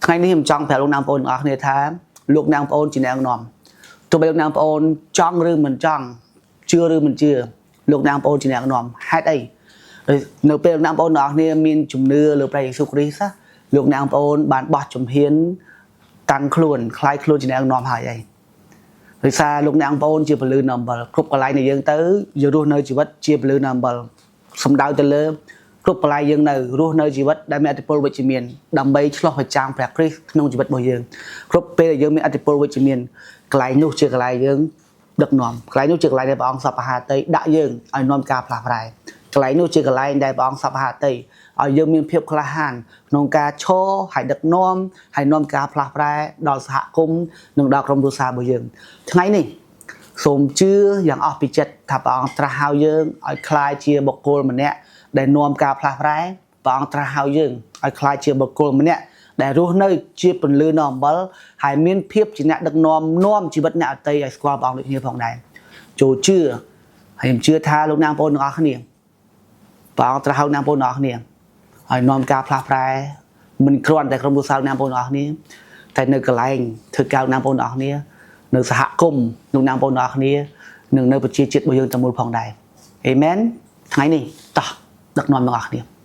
ថ្ងៃនេះខ្ញុំចង់ប្រាប់លោកអ្នកបងប្អូនទាំងអស់គ្នាថាលោកអ្នកបងប្អូនជាអ្នកនាំទោះបីលោកអ្នកបងប្អូនចង់ឬមិនចង់ជឿឬមិនជឿលោកអ្នកបងប្អូនជាអ្នកនាំហេតុអីនៅពេលលោកអ្នកបងប្អូនទាំងអស់គ្នាមានជំនឿលើព្រះយេស៊ូវគ្រីស្ទលោកអ្នកបងប្អូនបានបោះជំហានតាំងខ្លួនក្លាយខ្លួនជាអ្នកនាំហើយអីដោយសារលោកអ្នកបងប្អូនជាពលឺអំបិលគ្រប់កន្លែងដែលយើងទៅយើងរស់នៅជីវិតជាពលឺអំបិលសំដៅទៅលើគ្រប់កន្លែងយើងនៅរស់នៅជីវិតដែលមានឥទ្ធិពលវិជ្ជមានដើម្បីឆ្លុះបញ្ចាំងព្រះគ្រីស្ទក្នុងជីវិតរបស់យើងគ្រប់ពេលដែលយើងមានឥទ្ធិពលវិជ្ជមានកន្លែងនោះជាកន្លែងយើងដឹកនាំកន្លែងនោះជាកន្លែងដែលព្រះអង្គសពហាតីដាក់យើងឲ្យនាំការផ្លាស់ប្រែកន្លែងនោះជាកន្លែងដែលព្រះអង្គសពហាតីឲ្យយើងមានភាពក្លាហានក្នុងការឈរហើយដឹកនាំហើយនាំការផ្លាស់ប្រែដល់សហគមន៍និងដល់ក្រុមគ្រួសាររបស់យើងថ្ងៃនេះសូមជឿយ៉ាងអស់ពីចិត្តថាព្រះអង្គត្រាស់ហៅយើងឲ្យក្លាយជាបុគ្គលម្នាក់ដែលនាំការផ្លាស់ប្រែព្រះអង្គត្រាស់ហៅយើងឲ្យក្លាយជាបុគ្គលម្នាក់ដែលរស់នៅជាពន្លឺនៅអំបិលហើយមានភាពជាអ្នកដឹកនាំនាំជីវិតអ្នកដទៃឲ្យស្គាល់ព្រះអង្គដូចគ្នាផងដែរចូលជឿហើយខ្ញុំជឿថាលោកអ្នកបងប្អូនទាំងអស់គ្នាព្រះអង្គត្រាស់ហៅអ្នកបងប្អូនទាំងអស់គ្នាឲ្យនាំការផ្លាស់ប្រែមិនគ្រាន់តែក្រុមគ្រួសារអ្នកបងប្អូនទាំងអស់គ្នាតែនៅកន្លែងធ្វើការអ្នកបងប្អូនទាំងអស់គ្នានៅសហគមន៍លោកអ្នកបងប្អូនទាំងអស់គ្នានិងនៅប្រជាជាតិរបស់យើងទាំងមូលផងដែរអេមែនថ្ងៃនេះតោះដឹកនាំទាំងអស់គ្នា។